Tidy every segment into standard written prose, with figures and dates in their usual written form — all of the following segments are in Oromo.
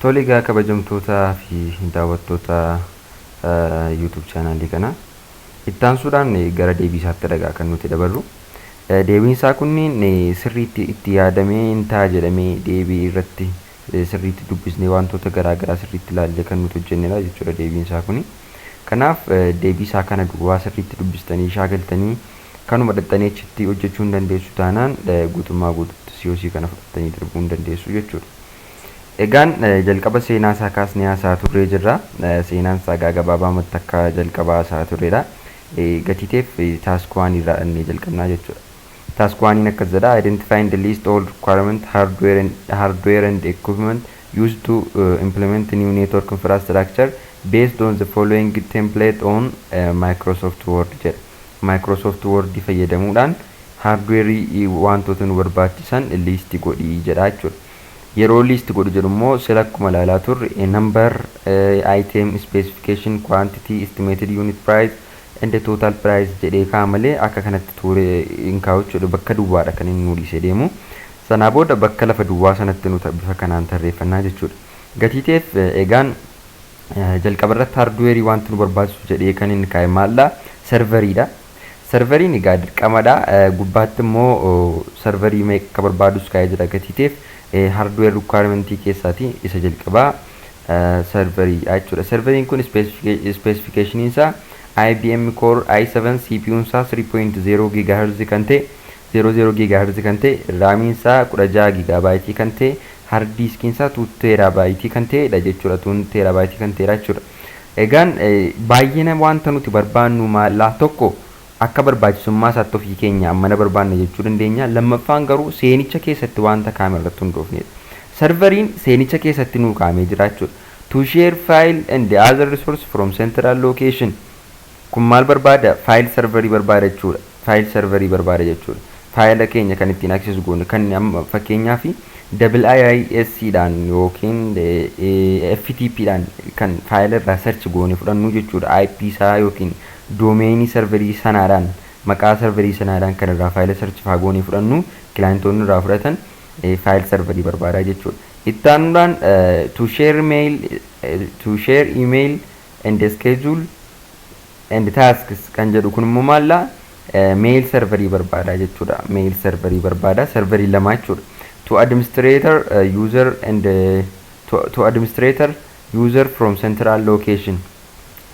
Tole egaa, kabajamtootaa fi daawwattoota YouTube channelii kana, ittaansuudhaan gara deebii isaatti dhagaa kan nuti dabarru. Deebiin isaa kunniin sirriitti itti yaadamee hin ta'a jedhamee deebii irratti sirriitti dubbisnee, wantoota garaa garaa sirriitti ilaallee kan nuti hojjennedha jechuudha deebiin isaa kuni. Kanaaf deebii isaa kana duwwaa sirriitti dubbistanii shaakaltanii kanuma dhaxxanii achitti hojjechuu hin dandeessu taanaan, guutummaa guututti COC kana fudhattanii darbuu hin dandeessu jechuudha. Egaan jalqaba seenaa isaa kaasnee haasaa turree jirra. Seenaan isaa egaa gabaabamatti akka jalqabaa haasaa turredha. Gatiiteef task one irraa dhannee jalqabnaa jechuudha. Task oneiin akkas jedha: "Identifying the list all requirement hardware and equipment used to implement new network infrastructure based on the following template on Microsoft Word" jedha. Microsoft Word fayyadamuudhaan hardware wantoota nu barbaachisan list godhii jedha jechuudha. Yeroo list godhu jedhu immoo, sila akkuma ilaalaa turre, number, item, specification, quantity, estimated unit price and the total price jedhee ka'a malee akka kanatti ture hin kaa'u jechuudha. Bakka duwwaadha kan inni nu dhiisee deemu. Sanaa booda bakka lafa duwwaa sanatti nu bifa kanaan tarreeffannaa jechuudha. Gatiiteef egaan jalqaba irratti hardwareii wanti nu barbaachisu jedhee kan inni kaa'e maalla? Serveriidha. Serveriin egaa dirqamadha. Gubbaatti immoo serverii meeqa akka barbaadus kaa'ee jira. Gatiiteef hardware requirementii keessaati isa jalqabaa serveriidha jechuudha. Serveriin kun specificationiin isaa IBM Core i7, CPU isaa 3.0 GHz kan ta'e, 00 GHz kan ta'e, RAMiin isaa 16 GB kan ta'e, hard diskiin isaa 2 terabyte kan ta'edha jechuudha. 2 terabyte kan ta'edha jechuudha. Egaan baay'ina wanta nuti barbaannu maallaa? Tokko, akka barbaachisummaa isaatti ofii keenya ammana barbaanna jechuu dandeenya. Lammaffaan garuu seenicha keessatti wanta kaa'ame irratti hundoofnedha. Serveriin seenicha keessatti nuu kaa'amee jira jechuudha. To share file and the other resource from central location. Kun maal barbaada? File serverii barbaada jechuudha. File serverii barbaada jechuudha. Faayila keenya kan ittiin access goonu, kan amma fakkeenyaaf IIS dhaan yookiin FTP dhaan kan faayila irraa search goone fudhannu jechuudha. IP isaa yookiin domainii serverii sanaadhaan, maqaa serverii sanaadhaan kan irraa faayila search faa goone fudhannu, clientoonni irraa fudhatan file serverii barbaada jechuudha. Itti aanuudhaan to share mail, to share email and schedule and tasks kan jedhu kun immoo maalla? Mail serverii barbaada jechuudha. Mail serverii barbaada, serverii lama jechuudha. To administrator user and to administrator user from central location,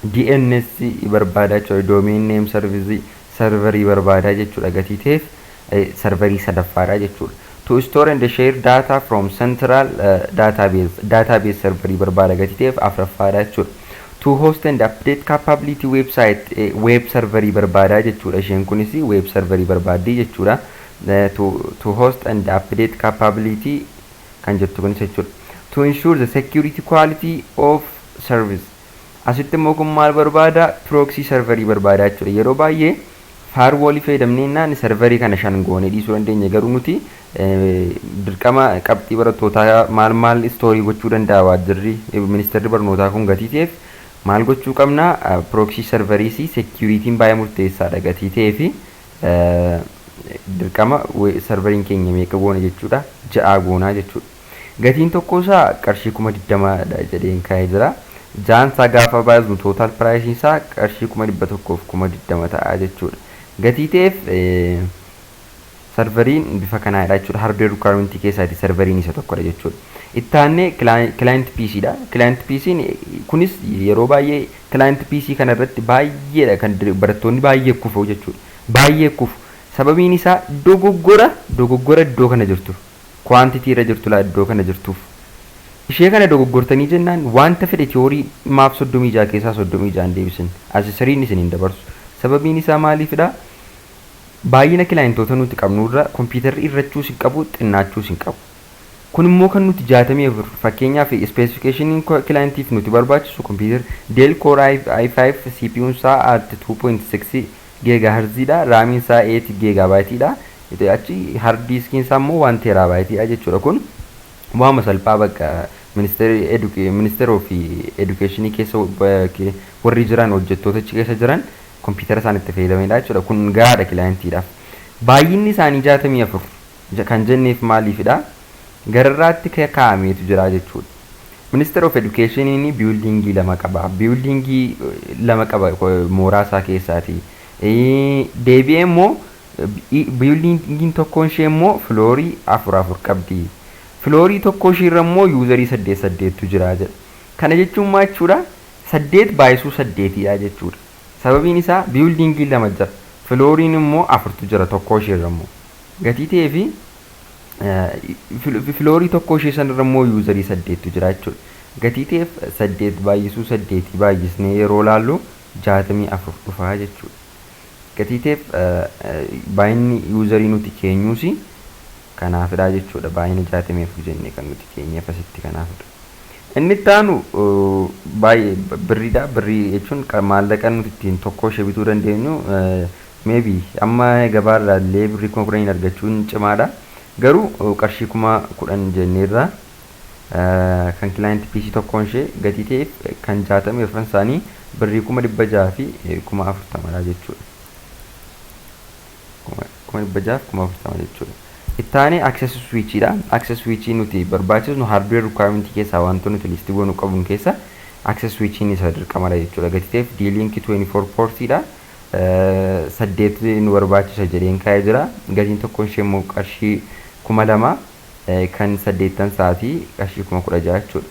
DNS barbaada jechuudha. Domain name service serverii barbaada jechuudha. Gatii ta'eef serverii sadaffaadha jechuudha. To store and share data from central database, database serverii barbaada gatii ta'eef afuraffaadha jechuudha. To host and update capability website, web serverii barbaada jechuudha. Isheen kunis web serverii barbaaddi jechuudha. To host and update capability kan jettu kunis jechuudha. To ensure the security quality of service. Asitti immoo kun maal barbaada? Proxy serverii barbaada jechuudha. Yeroo baay'ee firewallii fayyadamnee naan serverii kana shan goonee dhiisuu dandeenya, garuu nuti dirqama qabxii barattootaa maal maal storeii gochuu danda'a waajjirri ministeerri barnootaa kun gatii ta'eef, maal gochuu qabna? Proxy serverii fi securityn baay'ee murteessaadha gatii ta'ee fi dirqama serveriin keenya meeqa goona jechuudha? Ja'a goonaa jechuudha. Gatiin tokko isaa qarshii 20,000dha jedheen kaa'ee jira. Ja'an isaa gaafa baasnu total priceiin isaa qarshii 120,020 ta'a jechuudha. Gatii ta'eef serveriin bifa kanaadha jechuudha. Hardware requirementii keessaati serveriin isa tokkodha jechuudha. Itti aanee client PC dha. Client PC kunis yeroo baay'ee client PC kana irratti baay'eedha kan barattoonni baay'ee kufu jechuudha. Baay'ee kufu. Sababiin isaa dogoggora iddoo kana jirtu, quantity irra jirtu laa iddoo kana jirtuuf. Ishee kana dogoggortanii jennaan wanta fedhe theory maaf 36 keessaa 36 deebisin. Assessoriin isin hin dabarsu. Sababiin isaa maaliifidha? Baay'ina clientoota nuti qabnurra kompiitarri irrachuus hin qabu, xinnachuus hin qabu. Kun immoo kan nuti 64, fakkeenyaaf specificationiin clientiif nuti barbaachisu kompiitara Dell Core i5, CPU isaa at 2.6 gigahertz dha, RAMiin isaa 8 gigabyte dha, achi hard diskiin isaa immoo 1 terabyte dha jechuudha. Kun waama salphaa bakka ministeera of educationii keessa warri jiran, hojjettoota achi keessa jiran kompiitara isaan itti fayyadamanidha jechuudha. Kun gahaadha clientiidhaaf. Baay'inni isaanii 64 kan jenneef maaliifidha? Gararraatti kaa'ameetu jira jechuudha. Minister of Education buildingii lama qaba. Buildingii lama qaba mooraa isaa keessaati. Deebi'ee immoo buildingiin tokkoon ishee immoo floorii afur afur qabdi. Floorii tokko isheerra immoo userii saddeet saddeettu jira jedha. Kana jechuun maal jechuudha? Saddeet baay'isuu saddeetidha jechuudha. Sababiin isaa buildingii lama jira. Flooriin immoo afurtu jira tokko isheerra immoo. Gatii ta'ee fi floorii tokko ishee sanarra immoo userii saddeettu jira jechuudha. Gatii ta'eef saddeet baay'isuu saddeetii baay'isnee yeroo laallu 64 dhufaa jechuudha. Gatii ta'eef baay'inni userii nuti keenyuus kanaafidha jechuudha. Baay'ina 64 jennee kan nuti keenyeef asitti kanaafidha. Inni itti aanu baay'ee birriidha. Birrii jechuun maallaqa nuti ittiin tokko ishee bituu dandeenyu, maybe amma gabaarraa illee birrii 10,000 argachuun cimaadha. Garuu qarshii 10,000 jenneerra kan client PC tokkoon ishee. Gatii ta'eef kan 64 isaanii birrii 640,000dha jechuudha. 640,000 jechuudha. Ittaanee access switchiidha. Access switchii nuti barbaachisnu hardware requirement keessaa wantoota nuti listii goonuu qabnu keessa access switchiin isa dirqamadha jechuudha. Gatii ta'eef D-Link 24 portiidha. Saddeet nu barbaachisa jedheen kaa'ee jira. Gatiin tokkoon ishee immoo qarshii 2,000, kan saddeettan sa'aatii qarshii 16,000 jechuudha.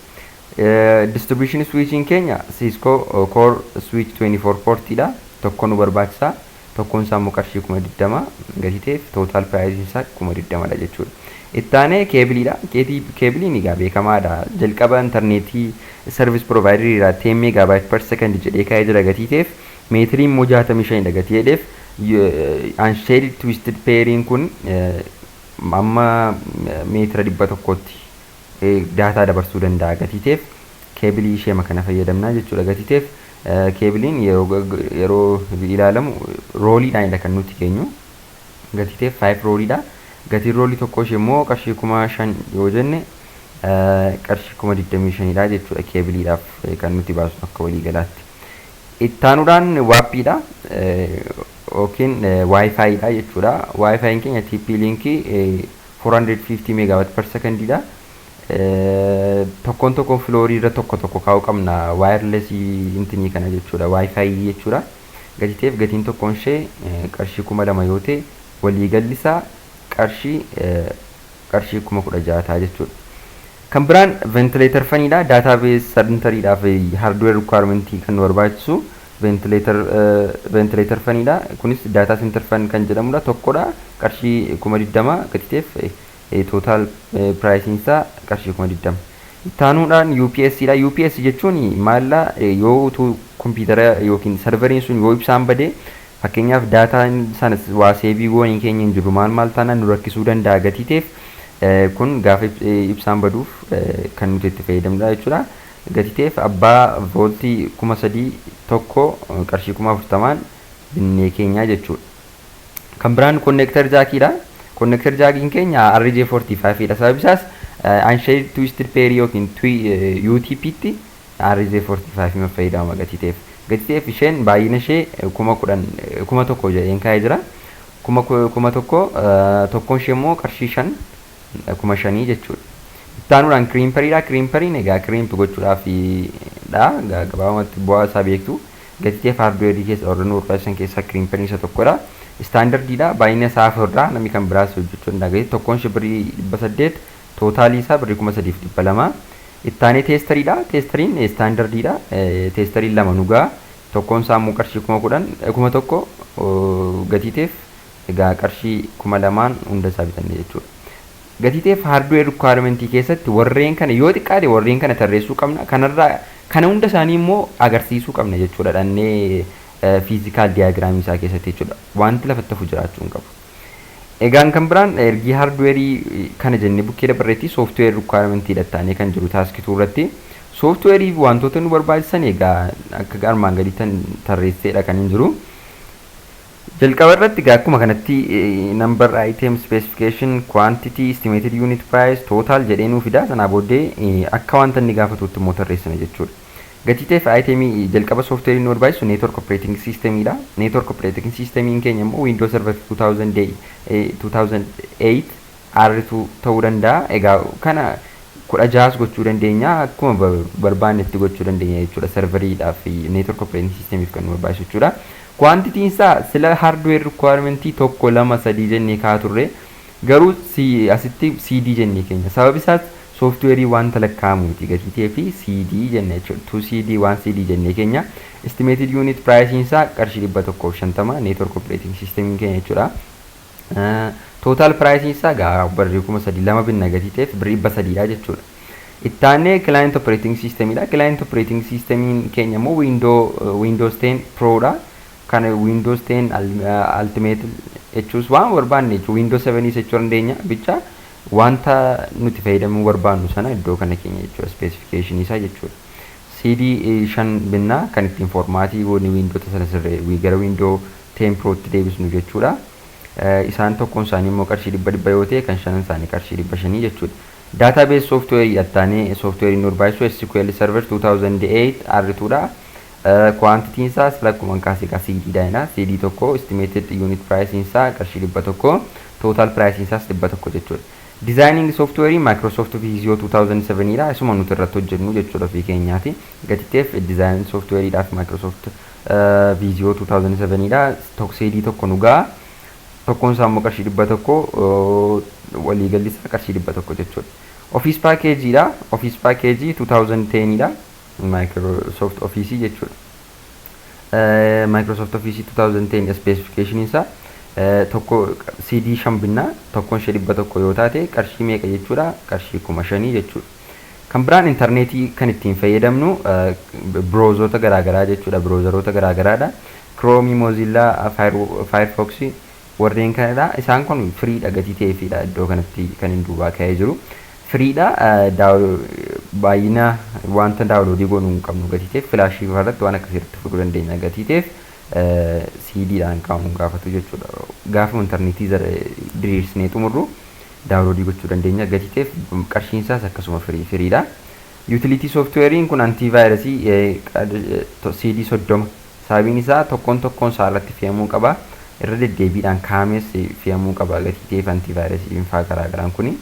Distribution switchiin keenya Cisco Core Switch 24 portiidha. Tokko nu barbaachisa. Tokkoon isaa immoo qarshii 20,000. Gatii ta'eef total priceiin isaa 20,000dha jechuudha. Ittaanee keebiliidha. Keebiliin egaa beekamaadha. Jalqaba intarneetii service providerii irraa 10 megabyte per second jedhee kaa'ee jira. Gatii ta'eef meetirii immoo 65dha. Gatii jedheef unshielded twisted pairiin kun amma meetira 100tti daataa dabarsuu danda'a. Gatii ta'eef keebilii ishee kana fayyadamnaa jechuudha. Gatii ta'eef keebiliin yeroo ilaalamu rolliidhaanidha kan nuti keenyu. Gatii ta'eef 5 rolliidha. Gatiin rollii tokko ishee immoo qarshii 5,000 yoo jenne qarshii 25,000dha jechuudha keebiliidhaaf kan nuti baasnu akka waliigalaatti. Ittaanuudhaan WAPiidha yookiin WiFiidha jechuudha. WiFiin keenya TP linkii 450 megabyte per secondiidha. Tokkoon tokkoon floorii irra tokko tokko kaa'uu qabna wirelessii intinii kana jechuudha, WiFi jechuudha. Gatii ta'eef gatiin tokkoon ishee qarshii 2,000 yoo ta'e waliigalli isaa qarshii 16,000 ta'a jechuudha. Kan biraan ventilator faniidha. Database centeriidhaaf hardware requirementii kan nu barbaachisu ventilator faniidha. Kunis data center fan kan jedhamudha. Tokkodha. Qarshii 20,000. Gatii ta'eef total priceiin isaa qarshii 20,000. Ittaanuudhaan UPS dha. UPS jechuun maalla yoo utuu kompiitara yookiin serveriin sun yoo ibsaan badee, fakkeenyaaf daataan sanas waa saveii goonii keenya hin jiru, maal maal taanaan nu rakkisuu danda'a. Gatii ta'eef kun gaafa ibsaan baduuf kan nuti itti fayyadamnudha jechuudha. Gatii ta'eef abbaa vooltii 3,000 tokko qarshii 40,000n binnee keenyaa jechuudha. Kan biraan connector jackiidha. Connector jackiin keenya RJ45 dha. Sababni isaas unshielded twisted pair yookiin UTP tti RJ45 fayyadama gatii ta'eef. Gatii ta'eef isheen baay'ina ishee 10,000, 1,000 jedheen kaa'ee jira. 1,000, tokkoon ishee immoo qarshii 5, 5,000 jechuudha. Ittaanuudhaan crimperiidha. Crimperiin egaa crimp gochuudhaaf dha. Gabaabumatti bu'aa isaa beektu. Gatii ta'eef hardwareii keessa warra nu barbaachisan keessaa crimperiin isa tokkodha. Standardiidha. Baay'ina isaa afurdha. Namni kan biraas hojjechuu danda'a. Gatii tokkoon ishee birrii 800, totalii isaa birrii 3,200. Ittaanee testeriidha. Testeriin standardiidha. Testeriin lama nugaa. Tokkoon isaa immoo qarshii 10,000, 1,000. Gatii ta'eef egaa qarshii 2,000n hunda isaa bitanne jechuudha. Gatii ta'eef hardware requirementii keessatti warreen kana yoo xiqqaate warreen kana tarreessuu qabna. Kanarraa kana hunda isaanii immoo agarsiisuu qabna jechuudha dhannee physical diagramii isaa keessatti jechuudha. Wanti lafatti hafu jiraachuu hin qabu. Egaan kan biraan ergii hardwareii kana jennee bukkee dabarreetti software requirementii dhattaanee kan jiru task two irratti softwareii wantoota nu barbaachisan egaa akka armaan gaditti tarreesseedha kan hin jiru. Jalqaba irratti egaa akkuma kanatti number, item, specification, quantity, estimated unit price, total jedhee nuu fida. Sanaa booddee akka wanta inni gaafatutti immoo tarreessina jechuudha. Gatii ta'eef itemii jalqaba softwareii nu barbaachisu network operating systemidha. Network operating systemiin keenya immoo Windows Server 2008 R2 ta'uu danda'a. Egaa kana 16s gochuu dandeenya, akkuma barbaannetti gochuu dandeenya jechuudha. Serveriidhaaf fi network operating systemiif kan nu barbaachisu jechuudha. Quantityn isaa sila hardware requirementii tokko, lama, sadii jennee kaa turre, garuu asitti CD jennee keenya. Sababi isaas sooftiweerii wanta lakkaa'amu miti gatii ta'ee fi CD jenna jechuudha. 2 CD, 1 CD jennee keenya. Estimated unit price isaa qarshii 150 network operating system keenya jechuudha. Total price isaa gaa birrii 3000, lama binna gatii ta'eef birrii 300dha jechuudha. Ittaanee client operating systemidha. Client operating systemiin keenya immoo Windows 10 Pro dha. Kan Windows 10 Ultimate jechuus waan barbaanne jechuudha. Windows 7 jechuu dandeenya, bicha wanta nuti fayyadamuu barbaannu sana iddoo kana keenya jechuudha, specification isaa jechuudha. CD 5 binnaa, kan ittiin formatii goone Windows sana sirree gara Windows 10 Pro tti deebisnu jechuudha. Isaan tokkoon isaanii immoo qarshii 100 100 yoo ta'e, kan shanan isaanii qarshii 500 jechuudha. Database software ittaanee software nu barbaachisu SQL Server 2008 R2 dha. Quantityn isaa akkuma kaasee kaa CD dha. CD tokko, estimated unit price isaa qarshii 100, total price isaas 100 jechuudha. Designing software Microsoft Visio 2007 dha. Isuma nuti irratti hojjennu jechuudha ofii keenyaati. Gatiteef design software dhaaf Microsoft Visio 2007 dha. CD tokko nu ga'a. Tokkoon isaa immoo qarshii 100, waliigalli isaa qarshii 100 jechuudha. Office package dha. Office package 2010 dha. Microsoft Office jechuudha. Microsoft Office 2010 specification isaa tokko CD 5 binnaa, tokkoon ishee 100 yoo taate qarshii meeqa jechuudha? Qarshii 5000 jechuudha. Kan biraan intarneetii kan ittiin fayyadamnu browseroota garaagaraa jechuudha. Browseroota garaagaraadha. Chrome, Mozilla, Firefox warreen kanadha. Isaan kun freedha gatii ta'eefidha iddoo kanatti kan hin duubaa ka'ee jiru. Freedha, baay'ina wanta downloadii goonuu hin qabnu gatii ta'eef, flashii irratti waan akkasii irratti fudhuu dandeenya gatii ta'eef CDdhaan kaa'uun gaafatu jechuudha. Gaafa intarneetii diriirsinee xumurru downloadii gochuu dandeenya gatii ta'eef qarshiin isaas akkasuma free freedha. Utility softwareiin kun antivirusii CD 30, sababiin isaa tokkoon tokkoon isaa irratti fe'amuu qaba. Irra deddeebiidhaan kaamees fe'amuu qaba gatii ta'eef antivirusiin faa garaagaraan kuni.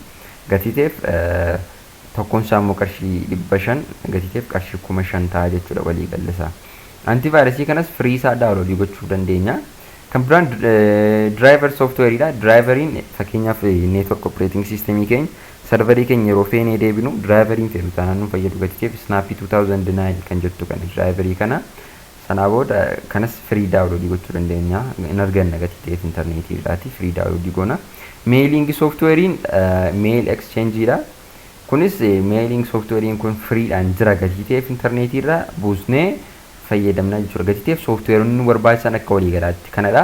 Gatii ta'eef tokkoon isaa immoo qarshii 500 gatii ta'eef qarshii 5000 ta'a jechuudha waliigalli isaa. Antivirusii kanas free isaa downloadii gochuu dandeenya. Kan biraan driver softwareiidha. Driveriin fakkeenyaaf network operating systemii keenya serverii keenya yeroo feenee deebinu driveriin feenu taanaan nu fayyadu gatii ta'eef Snappy 2009 kan jettu kana, driverii kana sanaa booda kanas free downloadii gochuu dandeenya. Hin arganna gatii ta'eef intarneetii irraati free downloadii goona. Mailing softwareiin mail exchangeidha. Kunis mailing softwareiin kun freedhaan jira gatii ta'eef intarneetii irraa buusnee fayyadamna jechuudha. Gatii ta'eef softwareonni nu barbaachisan akka waliigalaatti kanadha.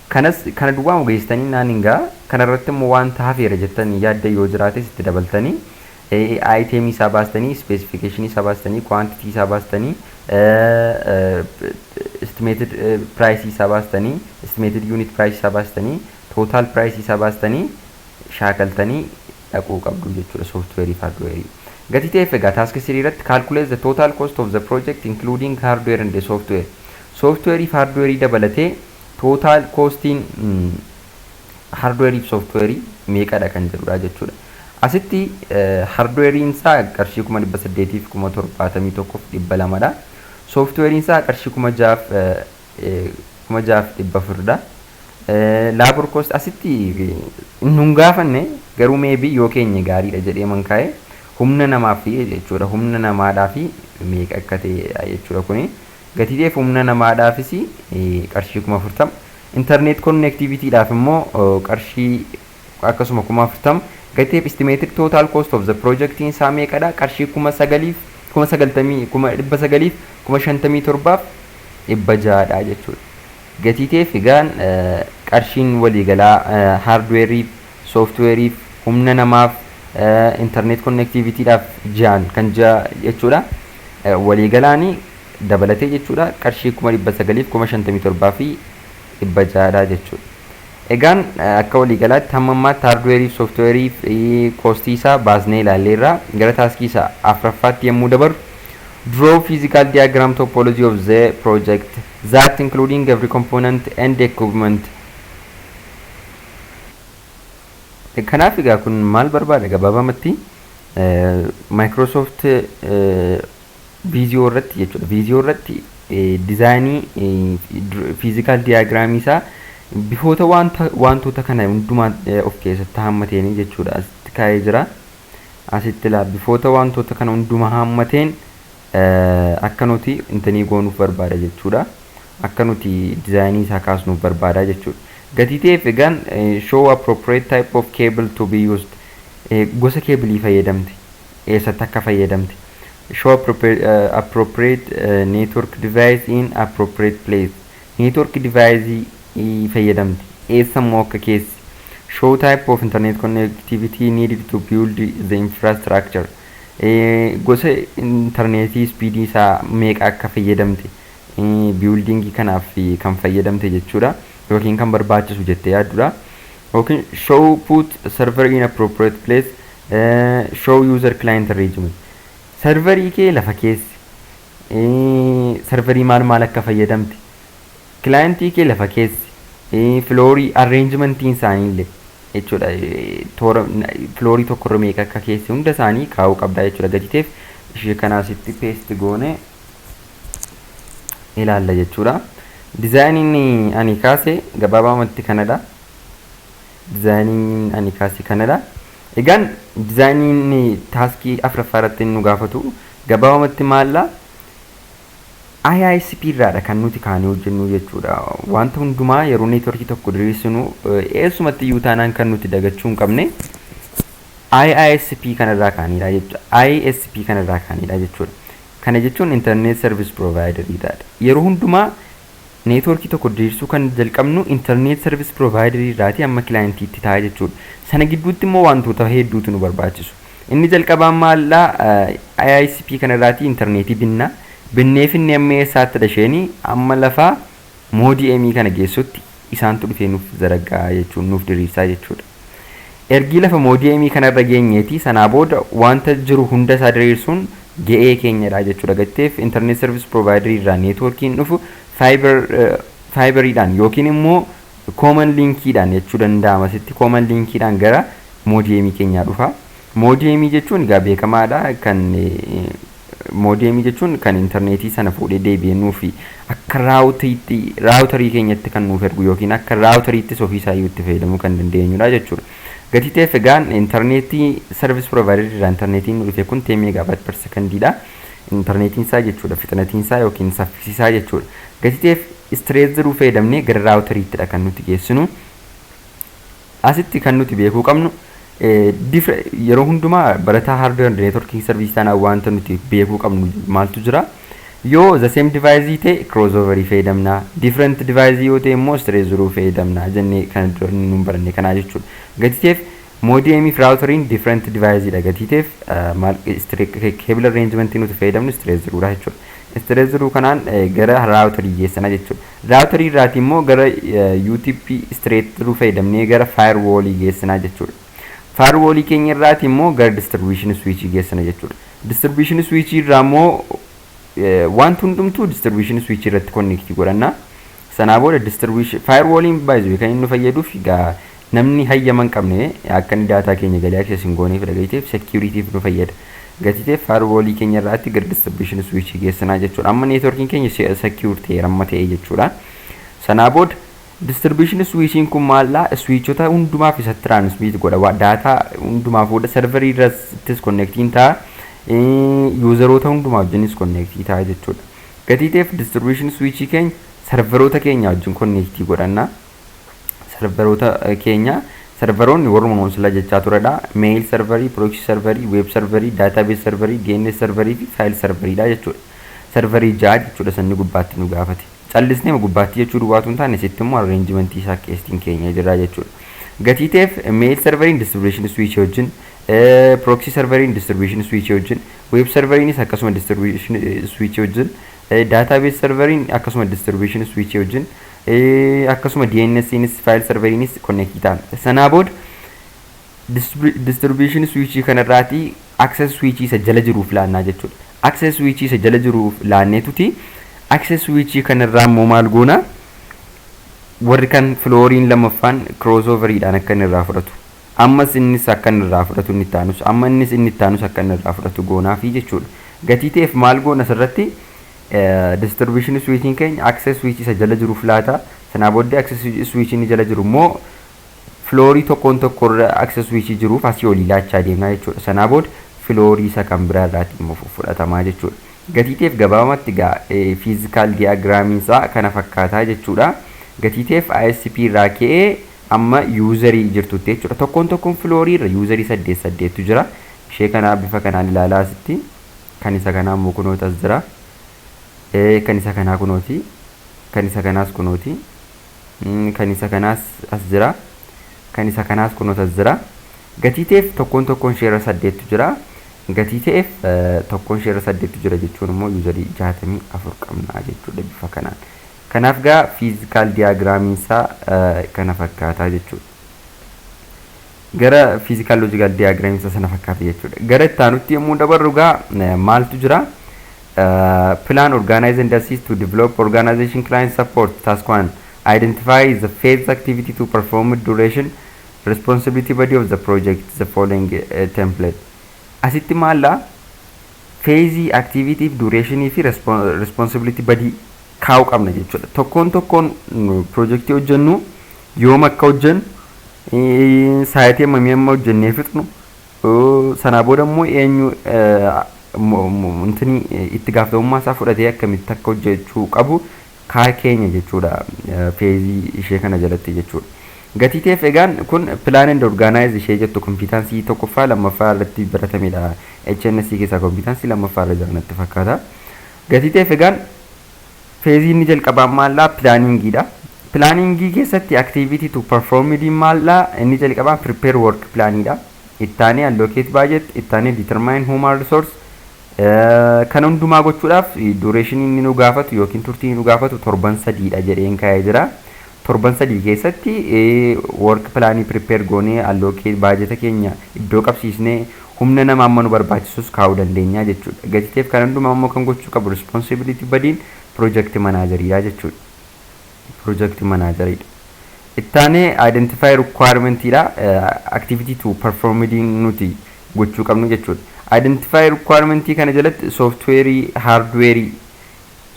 Kanas kana duwwaa ogeessitanii naan hin ga'a. Kanarratti immoo wanta hafeera jettanii yaadda yoo jiraates itti dabaltanii, itemii isaa baastanii, specificationii isaa baastanii, quantity isaa baastanii, estimated price isaa baastanii, estimated unit price isaa baastanii, total price isaa baastanii shaakaltanii dhaquu qabdu jechuudha softwareii fi hardwareii. Gatii ta'eef egaa task 3 irratti calculate the total cost of the project including hardware and the software. Softwareii fi hardwareii dabalatee total costiin hardwareii fi softwareii meeqadha kan jedhudha jechuudha. Asitti hardwareiin isaa qarshii 871,200dha. Softwareiin isaa qarshii 6400dha. Labor cost asitti nun gaafanne, garuu maybe yoo keenya gaariidha jedhee man kaa'e, humna namaaf jechuudha. Humna namaadhaaf meeqa akka ta'e jechuudha kuni. Gatii ta'eef humna namaadhaafis qarshii 40,000. Internet connectivitydhaaf immoo qarshii akkasuma 40,000. Gatii ta'eef estimated total cost of the project isaa meeqadha? Qarshii 9,000 90,000 957,600dha jechuudha. Gatii ta'eef egaan qarshiin waliigalaa hardwareiif, softwareiif, humna namaaf, internet connectivitydhaaf ji'aan kan ji'a jechuudha. Waliigalaanii dabalatee jechuudha qarshii 957,600dha jechuudha. Egaan akka waliigalaatti hamma ammaatti hardwareii fi softwareii fi costii isaa baasnee ilaalleerra. Gara taskii isaa afuraffaatti yommuu dabarru, draw physical diagram topology of the project that including every component and equipment. Kanaaf egaa kun maal barbaada gabaabamatti? Microsoft Visio irratti jechuudha. Visio irratti designii physical diagramii isaa bifoota wantoota kana hundumaa of keessatti hammateen jechuudha. Asitti kaa'ee jira. Asitti laa, bifoota wantoota kana hundumaa hammateen akka nuti intanii goonuuf barbaada jechuudha. Akka nuti designii isaa kaasnuuf barbaada jechuudha. Gatii ta'eef egaan show appropriate type of cable to be used, gosa cableii fayyadamte eessatti akka fayyadamte, show appropriate network device in appropriate place, network device fayyadamte eessa immoo akka keessi, show type of internet connectivity needed to build the infrastructure, gosa intarneetii speedii isaa meeqa akka fayyadamte, buildingii kanaaf kan fayyadamte jechuudha, yookiin kan barbaachisu jettee yaaddudha, yookiin show put server in appropriate place, show user client arrangement, serverii kee lafa keessi, serverii maal maal akka fayyadamte, clientii kee lafa keessi, floorii arrangementiin isaanii illee jechuudha, toora floorii tokkorra meeqa akka keesse hunda isaanii kaa'uu qabdaa jechuudha. Gatiteef ishee kanaasitti paste goone ilaalla jechuudha. Designiin ani kaase gabaabamatti kanadha. Designiin ani kaase kanadha. Egaan designiin taskii afuraffaa irratti nu gaafatu gabaabamatti maalla? ISP irraadha kan nuti kaanee hojjennu jechuudha. Wanta hundumaa yeroo networkii tokko diriirsinu eessumatti iyyuu taanaan kan nuti dagachuu hin qabne ISP kanarraa kaanidha jechuudha. ISP kanarraa kaanidha jechuudha. Kana jechuun internet service provider. Yeroo hundumaa networkii tokko diriirsuu kan jalqabnu internet service provider irraatii amma clientiitti ta'a jechuudha. Sana gidduutti immoo wantoota hedduutu nu barbaachisu. Inni jalqabaan maallaa? ISP kanarraatii intarneetii binna. Binnee finnee amma eessaatti dhasheenii amma lafaa modemii kana geessutti isaantu dhufee nuuf zaraggaa jechuun nuuf diriirsaa jechuudha. Ergii lafa modemii kanarra geenyeeti sanaa booda wanta jiru hunda isaa diriirsuun ga'ee keenyadha jechuudha. Gatteef internet service provider irraa networkiin dhufu fiberiidhaan yookiin immoo common linkiidhaan jechuu danda'ama. Sitti common linkiidhaan gara modemii keenyaa dhufa. Modemii jechuun egaa beekamaadha, kan modemii jechuun kan intarneetii sana fuudhee deebi'ee nuufi akka routeriitti routerii keenyatti kan nuuf ergu yookiin akka routeriittis ofiisaa iyyuu itti fayyadamuu kan dandeenyudha jechuudha. Gatii ta'eef egaan intarneetii service provider irraa intarneetiin nu dhufe kun 10 megabyte per secondiidha. Intarneetiin isaa jechuudha, fixanatiin isaa yookiin saffisisaa jechuudha. Gatii ta'eef straight through fayyadamnee gara routeriittidha kan nuti geessinu. Asitti kan nuti beekuu qabnu, yeroo hundumaa barataa hardware networking service taanaan wanta nuti beekuu qabnu maaltu jira? Yoo the same device ta'e crossoverii fayyadamna, different device yoo ta'e immoo straight through fayyadamna jennee kan dura nu baranne kanaa jechuudha. Gatii ta'eef modemii fi routeriin different device dha. Gatii ta'eef maal cable arrangement nuti fayyadamnu straight through dha jechuudha. Straight through kanaan gara routerii geessana jechuudha. Routerii irraati immoo gara UTP straight through fayyadamnee gara firewallii geessanaa jechuudha. Firewallii keenya irraati immoo gara distribution switch geessana jechuudha. Distribution switch irraa immoo wanti hundumtuu distribution switch irratti connect godhanna. Sanaa booda distribution firewalliin baay'ee kan inni nu fayyaduuf egaa namni hayyama hin qabne akka inni data keenya galee access hin gooneef dhagaiteef securityf nu fayyada. Gatii ta'eef firewallii keenya irraatti gara distribution switch geessanaa jechuudha. Amma networkiin keenya secure ta'eera amma ta'e jechuudha. Sanaa booda distribution switchiin kun maallaa? Switchota hundumaaf isa transmit godha. Data hundumaaf fuudha, serverii irrattis connectiin ta'a. Useroota hundumaa wajjinis connectii ta'a jechuudha. Gatii ta'eef distribution switchii keenya serveroota keenya wajjin connectii godhanna. Serveroota keenya, serveroonni warruma nuun sila jechaa turedha. Mail serverii, proxy serverii, web serverii, database serverii, DNS serverii fi file serveriidha jechuudha. Serverii ja'a jechuudha sanni gubbaatti nu gaafate. Callisnee gubbaatti jechuu duwwaatu hin taane, sitti immoo arrangementii isaa keessatti keenya jira jechuudha. Gatii ta'eef mail serveriin distribution switch wajjin, proxy serveriin distribution switch wajjin, web serveriinis akkasuma distribution switch wajjin, database serveriin akkasuma distribution switch wajjin, akkasuma DNSnis file serveriinis connect ta'a. Sanaa booda distribution switch kanarraatii access switch isa jala jiruuf laannaa jechuudha. Access switch isa jala jiruuf laanneetuti access switch kanarraa immoo maal goona? Warri kan flooriin lammaffaan crossoveriidhaan akka inni irraa fudhatu. Ammas innis akka inni irraa fudhatu, inni itti aanus, amma innis inni itti aanus akka inni irraa fudhatu goonaafi jechuudha. Gatii ta'eef maal goona? Asirratti distribution switchiin keenya access switch isa jala jiruuf laata. Sanaa booddee access switch inni jala jiru immoo floorii tokkoon tokkorra access switch jiruuf asii olii laachaa deemnaa jechuudha. Sanaa booda floorii isa kan biraa irraati immoo fudhatamaa jechuudha. Gatii ta'eef gabaabumatti gaa physical diagramiin isaa kana fakkaataa jechuudha. Gatii ta'eef ISP irraa ka'ee amma userii jirtutti jechuudha. Tokkoon tokkoon floorii irra userii saddeet saddeettu jira. Ishee kanaa bifa kanaan ilaalaa asitti. Kan isa kanaa immoo kunooti as jira. Kan isa kanaa kunooti. Kan isa kanaas kunooti. Kan isa kanaas as jira. Kan isa kanaas kunooti as jira. Gatii ta'eef tokkoon tokkoon isheerra saddeettu jira. Gatii ta'eef tokkoon isheerra saddeettu jira jechuun immoo userii 64 qabna jechuudha bifa kanaan. Kanaaf gaa physical diagramiin isaa kana fakkaataa jechuudha. Gara physical logical diagramiin isaa sana fakkaata jechuudha. Gara itti aanutti yommuu dabarru gaa maaltu jira? Plan, organize and assist to develop organization client support. Task 1: identify the phase, activity to perform, duration, responsibility body of the project, the following template. Asitti maalla? Phaseii, activity, durationii fi responsibility body kaa'uu qabna jechuudha. Tokkoon tokkoon projectii hojjennu yoom akka hojjennu, saayitii hammamii amma hojjennee fixnu, sanaa booda immoo eenyu intini itti gaafatamummaa isaa fudhatee akkamitti akka hojjechuu qabu kaa keenya jechuudha phaseii ishee kana jalatti jechuudha. Gatii ta'eef egaan kun plan and organize ishee jettu competencyii tokkoffaa lammaffaa irratti baratamedha. HNS keessaa competencyii lammaffaa irra jira natti fakkaata. Gatii ta'eef egaan phaseii inni jalqabaa maallaa? Planningiidha. Planningii keessatti activity to perform maallaa? Inni jalqabaa prepare work planiidha. Ittaanee allocate budget, ittaanee determine human resource. Kan hundumaa gochuudhaaf durationii inni nu gaafatu yookiin turtii inni nu gaafatu torban 3dha jedheen kaa'ee jira. Torban 3 keessatti work planii prepare goonee, allocate baajeta keenya iddoo qabsiisnee, humna nama amma nu barbaachisus kaa'uu dandeenya jechuudha. Gatiteef kan hundumaa immoo kan gochuu qabu responsibility bodyn project manageriidha jechuudha. Project manageriidha. Ittaanee identify requirementiidha. Activity to perform nuti gochuu qabnu jechuudha. Identify requirementii kana jalatti softwareii, hardwareii,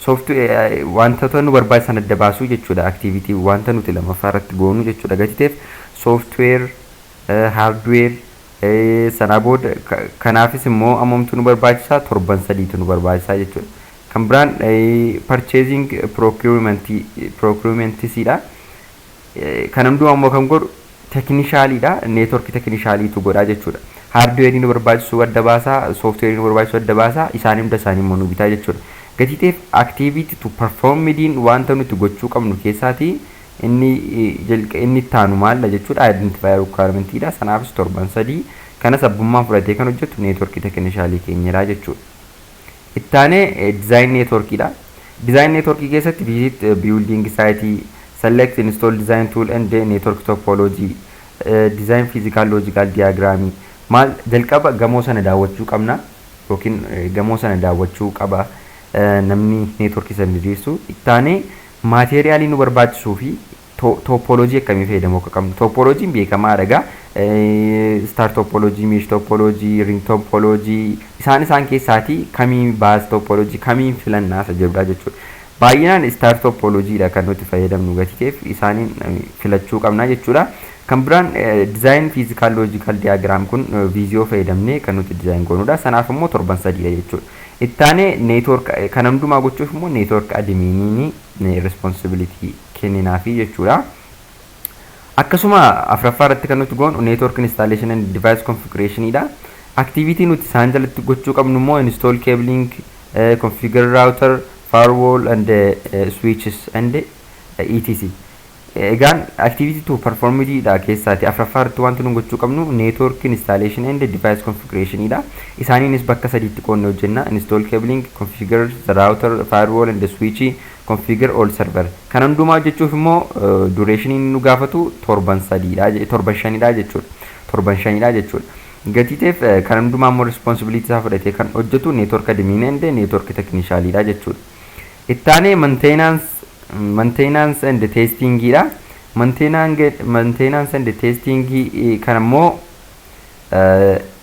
software wantoota nu barbaachisan adda baasuu jechuudha. Activity wanta nuti lammaffaa irratti goonu jechuudha. Gatiteef software, hardware sanaa booda kanaafis immoo ammamtu nu barbaachisaa? Torban 3tu nu barbaachisaa jechuudha. Kan biraan purchasing, procurementisiidha. Kan hundumaa immoo kan godhu technicianiidha. Network technicianiitu godhaa jechuudha. Hardwareii nu barbaachisu adda baasaa, softwareii nu barbaachisu adda baasaa, isaan hunda isaanii immoo nu bitaa jechuudha. Gatii ta'eef activity to performidiin wanta nuti gochuu qabnu keessaatii inni itti aanu maalla jechuudha? Identify requirementiidha. Sanaafis torban 3. Kanas abbummaan fudhatee kan hojjetu networkii technicianii keenyadha jechuudha. Ittaanee design networkiidha. Design networkii keessatti visit building site, select, install design tool and network topology, design physical logical diagram. Maal? Jalqaba gamoo sana daawwachuu qabna yookiin gamoo sana daawwachuu qaba namni networkii sana diriirsu. Ittaanee materialii nu barbaachisuu fi topology akkamii fayyadamuu akka qabnu. Topologyn beekamaadha egaa. Star topology, mesh topology, ring topology, isaan isaan keessaatii kamii, bus topology kamiin filannaa isa jedhudha jechuudha. Baay'inaan star topologydha kan nuti fayyadamnu. Gatii ta'eef isaaniin filachuu qabna jechuudha. Kan biraan design physical logical diagram, kun Visio fayyadamnee kan nuti design goonudha. Sanaaf immoo torban 3dha jechuudha. Ittaanee network kan hundumaa gochuuf immoo network adminiin responsibility kenninaafi jechuudha. Akkasuma afuraffaa irratti kan nuti goonu network installation and device configurationidha. Activity nuti isaan jalatti gochuu qabnu immoo install cabling, configure router, firewall and switches and etc. Egaan activity to performidha keessaati afuraffaa irratti wanti nu gochuu qabnu network installation and device configurationidha. Isaaniinis bakka sadiitti qoodnee hojjenna: install cabling, configure the router, firewall and the switch, configure all server. Kan hundumaa hojjechuuf immoo duration nu gaafatu torban 3dha, torban 5dha jechuudha. Torban 5dha jechuudha. Gatii ta'eef kan hundumaa immoo responsibility isaa fudhatee kan hojjetu network admin and network technicianidha jechuudha. Ittaanee maintenance and testingidha. Maintenance and testing kan immoo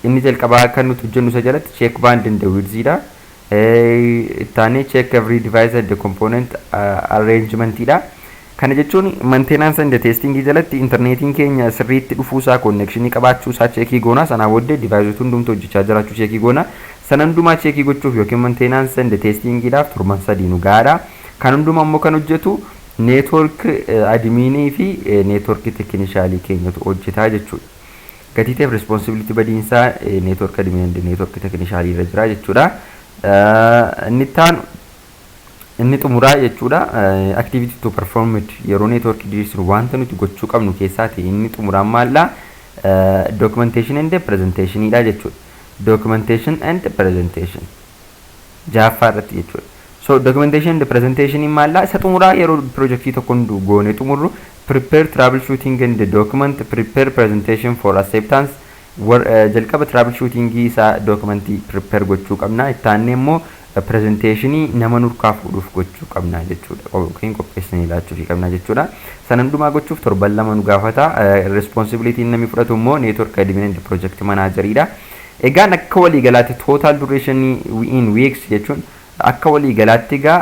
inni jalqabaa kan nuti hojjennu isa jalatti check band and width dha. Ittaanee check every device and the component arrangement dha. Kana jechuun maintenance and testing jalatti intarneetiin keenya sirriitti dhufuusaa, connection qabaachuusaa check goona. Sanaa booddee deviceota hundumtu hojjechaa jiraachuu check goona. Sana hundumaa check gochuuf yookiin maintenance and testingiidhaaf torban 3 nu gahaadha. Kan hundumaa immoo kan hojjetu network adminii fi network technicianii keenyatu hojjetaa jechuudha. Gatii ta'eef responsibility badiinsaa network admin and network technicianii irra jira jechuudha. Inni itti inni xumuraa jechuudha, activity to perform it, yeroo network diriirsinu wanta nuti gochuu qabnu keessaati inni xumuraan maallaa? Documentation and presentation dha jechuudha. Documentation and presentation jaaffaa irratti jechuudha. So documentation and presentation maallaa? Isa xumuraa yeroo pirojektii tokko hundu goonee xumurru prepare troubleshooting and document, prepare presentation for acceptance. Jalqaba troubleshooting isaa documentii prepare gochuu qabna. Ittaannee immoo presentationii nama nurkaa fuudhuuf gochuu qabna jechuudha, yookiin qopheessanii laachuufii qabna jechuudha. Sana hundumaa gochuuf torban 2 nu gaafata. Responsibility namni fudhatu immoo network admin and project manageridha. Egaan akka waliigalaatti total duration in weeks jechuun akka waliigalaatti egaa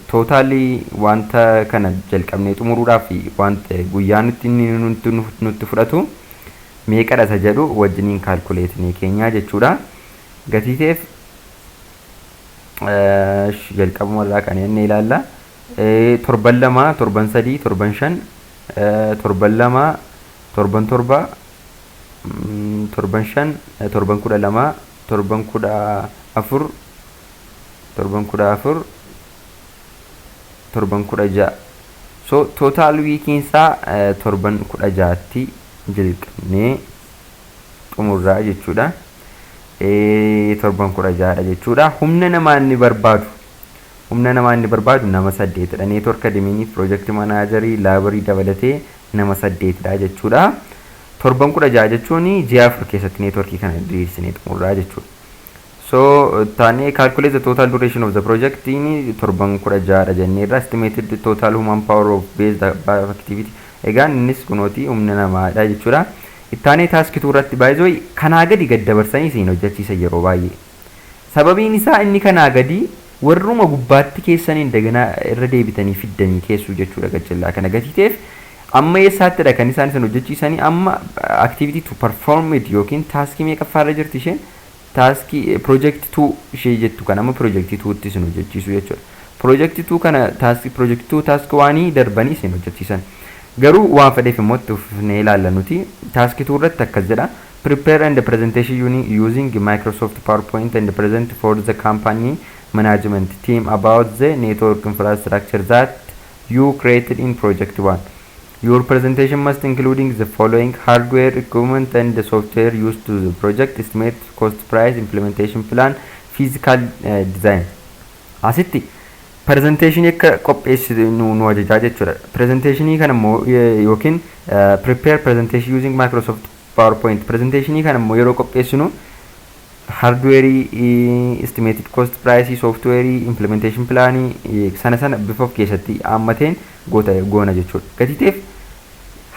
totalii wanta kana jalqabnee xumuruudhaaf wanta guyyaa nutti inni nutti fudhatu meeqadha isa jedhu wajjiniin calculatinii keenyaa jechuudha. Gatii ta'eef jalqabuma irraa kan inni ilaalla. Torban 2, torban 3, torban 5, torban 2, torban 7, torban 5, torban 12, torban 14, torban 14, torban 16. So total weekiinsaa torban 16tti jalqabnee xumurraa jechuudha. Torban 16dha jechuudha. Humna namaa inni barbaadu. Humna namaa inni barbaadu nama saddeetidha. Network adminii, project managerii, laborii dabalatee nama saddeetidha jechuudha. Torban 16 jechuun ji'a 4 keessatti networkii kana diriirsinee xumurraa jechuudha. So taanee calculate the total duration of the project inni torban 16dha jenneerra. Estimated total human power of based activity, egaan innis kunooti humna namaadha jechuudha. Ittaanee task two irratti baay'ee kanaa gadi gad dabarsanii isin hojjechiisa yeroo baay'ee. Sababiin isaa inni kanaa gadi warruma gubbaatti keessaniin daganaa irra deebitanii fiddanii keessuu jechuudha gajjallaa kana. Gatii ta'eef amma eessaattidha kan isaan isin hojjechiisanii? Amma activity to perform it yookiin taskii meeqaffaarra jirti isheen? Taskii project 2 ishee jettu kan amma project 2tti isin hojjechiisu jechuudha. Project 2 kana taskii project 2 task 1 darbanii isin hojjechiisan. Garuu waan fedheef immoo itti fufnee ilaalla nuti. Task 2 irratti akkas jedha. Prepare and presentation using Microsoft PowerPoint and present for the company management team about the network infrastructure that you created in project 1. Your presentation must including the following: hardware, equipment and the software used to the project, estimate cost price, implementation plan, physical design. Asitti presentation akka qopheessinu nu ajajaa jechuudha. Presentationii kana immoo yookiin prepare presentation using Microsoft PowerPoint. Presentationii kana immoo yeroo qopheessinu hardwareii, estimated cost price, softwareii, implementation planii sana sana bifa of keessatti haammateen goota goona jechuudha. Gatii ta'eef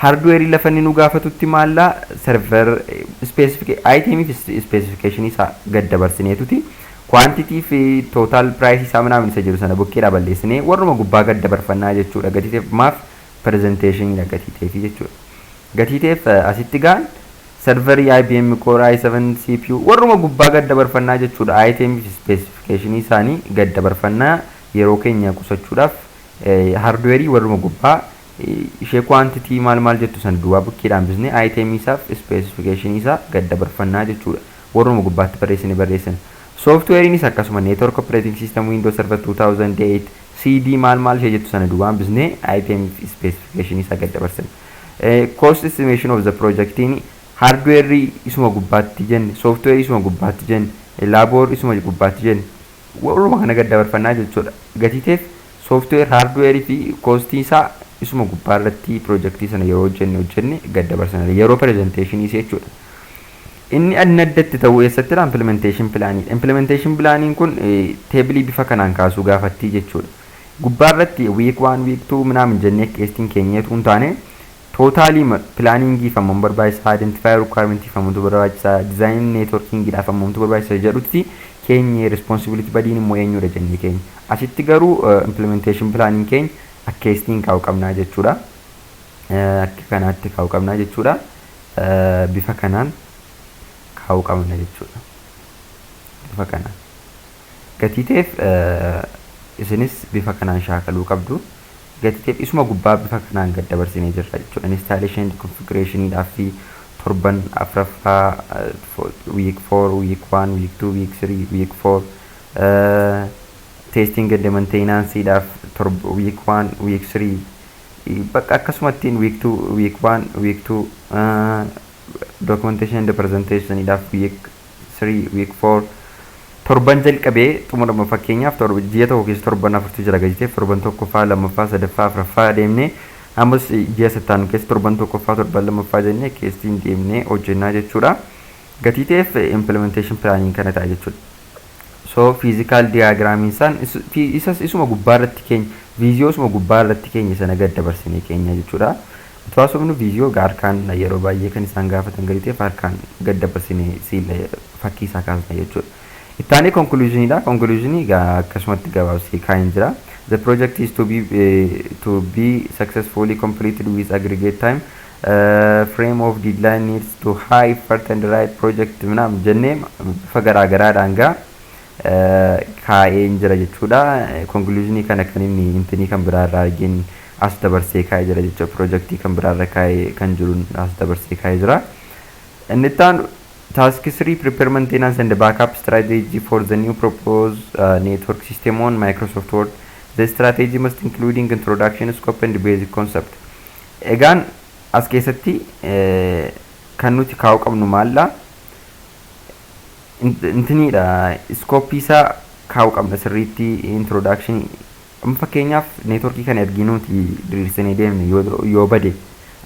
hardwareii lafa inni nu gaafatutti maallaa? Server specific itemii fi specification isaa gad dabarsineetuti. Quantity fi total price isaa ምናምን isa jiru sana bukkeedhaa balleessinee warruma gubbaa gad dabarfannaa jechuudha. Gatii ta'eef maaf presentation gatii ta'eef jechuudha. Gatii ta'eef asitti gaan serverii IBM Core i7 CPU warruma gubbaa gad dabarfannaa jechuudha. Item fi specification isaanii gad dabarfannaa yeroo keenya qusachuudhaaf hardwareii warruma gubbaa ishee quantity maal maal jettu sana duwwaa bukkeedhaan bisnee item isaaf specification isaa gad dabarfannaa jechuudha. Warruma gubbaatti barreessine barreessina. Softwareiinis akkasuma network operating system Windows Server 2008 CD maal maal ishee jettu sana duwwaan bisnee item fi specification isaa gad dabarsina. Cost estimation of the projectiin hardwareii isuma gubbaatti jenne, softwareii isuma gubbaatti jenne, labor isuma gubbaatti jenne, warruma kana gad dabarfannaa jechuudha. Gatii ta'eef software, hardwareii fi costii isaa isuma gubbaa irratti pirojektii sana yeroo hojjenne gad dabarsana yeroo presentationii jechuudha. Inni adda addatti ta'uu eessattidha? Implementation planii. Implementation planiin kun tableii bifa kanaan kaasuu gaafattii jechuudha. Gubbaarratti week 1, week 2 ምናምን jennee keesstiin keenyeetu hin taane, total planningiif hammam barbaachisaa, identify requirementiif hammamtu barbaachisaa, design networkingiidhaaf hammamtu barbaachisaa jedhutti keenye, responsibility bodyn immoo eenyudha jennee keenya. Asitti garuu implementation planiin keenya akkeestiin kaa'uu qabnaa jechuudha. Akka kanaatti kaa'uu qabnaa jechuudha. Bifa kanaan kaa'uu qabna jechuudha. Bifa kanaan. Gatii ta'eef isinis bifa kanaan shaakaluu qabdu. Gatii ta'eef isuma gubbaa bifa kanaan gad dabarsinee jirra jechuudha. Installation configurationiidhaaf fi torban afuraffaa, week 4, week 1, week 2, week 3, week 4, testing and maintenanceedhaaf week 1, week 3, bakka akkasumattiin week 2, week 1, week 2, documentation and presentationidhaaf week 3, week 4, torban jalqabee xumurama. Fakkeenyaaf ji'a tokko keessa torban afurtu jira gadi ta'eef, torban tokkoffaa, lammaffaa, sadaffaa, afuraffaa deemnee, ammas ji'a sattaanu keessa torban tokkoffaa, torban lammaffaa jennee keessatti deemnee hojjennaa jechuudha. Gatii ta'eef implementation planiin kana ta'a jechuudha. So physical diagramiin isaan isas isuma gubbaa irratti keenya, Visio isuma gubbaa irratti keenya sana gad dabarsinee keenya jechuudha. Utuu haasofnu Visio harkaan yeroo baay'ee kan isaan gaafatan gadi ta'eef, harkaan gad dabarsinee siila fakkii isaa kaasna jechuudha. Ittaanee conclusioniidha. Conclusionii akkasumatti gabaabsee kaa'een jira. The project is to be successfully completed with aggregate time frame of deadline needs to high effort and right project ምናምን jennee bifa garaagaraadhaan gaa kaa'een jira jechuudha. Conclusionii kana kan inni intinii kan biraarraa argin as dabarsee kaa'ee jira jechuudha. Projectii kan biraarra kaa'ee kan jiru as dabarsee kaa'ee jira. Inni itti aanu task 3, prepare maintenance and backup strategy for the new proposed network system on Microsoft Word. The strategy must including introduction, scope and basic concept. Egaan as keessatti kan nuti kaa'uu qabnu maalla? Intiniidha, scopeii isaa kaa'uu qabna sirriitti, introduction. Amma fakkeenyaaf networkii kana ergi nuti diriirsinee deemne yoo bade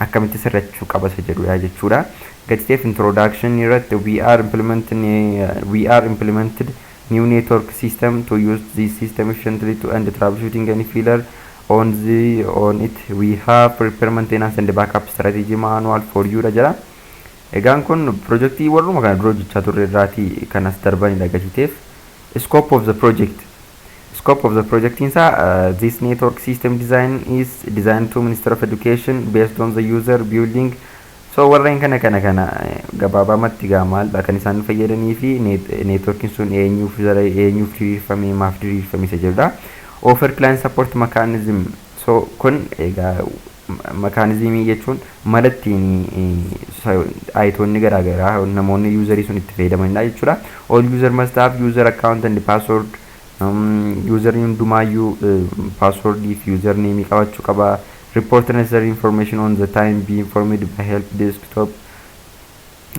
akkamitti sirrachuu qaba isa jedhudha jechuudha. Gadi introduction irratti we are implemented new network system to use this system efficiently to and troubleshooting any failure on it. We have prepare maintenance and backup strategy manual for you dha jedha. Egaan kun projectii warruma kana dura hojjechaa turre irraatii kan as darbanidha gatiiteef. Scope of the project. Scope of the project isaa, this network system design is designed to Minister of Education based on the user building. So warreen kana gabaabamatti gaa maaldha kan isaan fayyadanii fi networkiin sun eenyuuf diriirfame, maaf diriirfame isa jedhudha. Offer client support mechanism. So kun egaa mechanismii jechuun mala ittiin IToonni garaagaraa, namoonni userii sun itti fayyadamanidha jechuudha. All user must have user account and password. Userii hundumaayyuu passwordii fi username qabachuu qaba. Report necessary information on the time, be informed by help desktop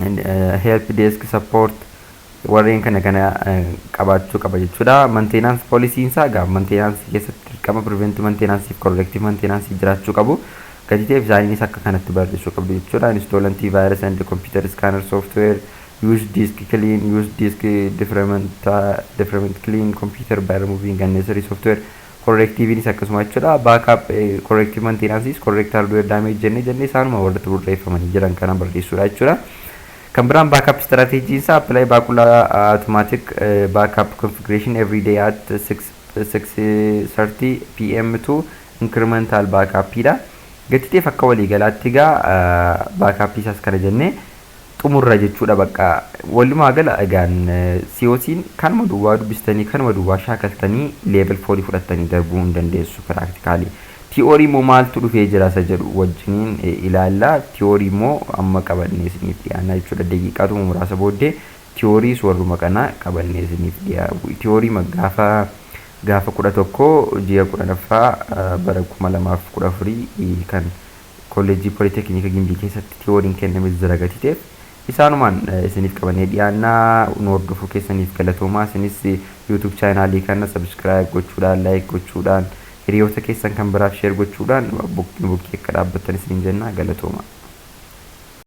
and help desk support, warreen kana qabaachuu qaba jechuudha. Maintenance policy isaa gaa maintenance keessatti dirqama prevent maintenance fi corrective maintenance jiraachuu qabu. Gadi ta'eef isaaniinis akka kanatti barreessuu qabdu jechuudha. Install antivirus and computer scanner software, use disk clean, use disk defragment, clean computer by removing unnecessary software. Correctiveinis akkasuma jechuudha. Backup, corrective maintenance, correct hardware damage jennee isaanuma warratti barreeffamanii jiran kana barreessuudha jechuudha. Kan biraan backup strategy isaa, apply Bacula automatic backup configuration every day at 6:30 pm to incremental backup dha. Gatii ta'eef akka waliigalaatti egaa backup isaas kana jennee xumurra jechuudha. Bakka walumaa gala egaan COC'n kanuma duwwaa dubbistanii, kanuma duwwaa shaakaltanii level 4 fudhattanii darbuu hin dandeessu practically. Theory immoo maaltu dhufee jira isa jedhu wajjiniin ilaalla. Theory immoo amma qabannee isiniif dhiyaanna jechuudha. Daqiiqaatuma muraasa booddee theorys warruma kana qabannee isiniif dhiyaa. Theory gaafa 11 ji'a 10ffaa bara 2014 kan kolleejjii Poolitekniika Gimbii keessatti theoryn kenname jira gatii ta'eef, isaanumaan isiniif qabannee dhiyaannaa. Nu hordofuu keessaniif galatoomaa. Isinis YouTube channelii kana subscribe gochuudhaan, like gochuudhaan, hiriyoota keessan kan biraaf share gochuudhaan nu bukkee akka dhaabbattan isiniin jenna. Galatooma.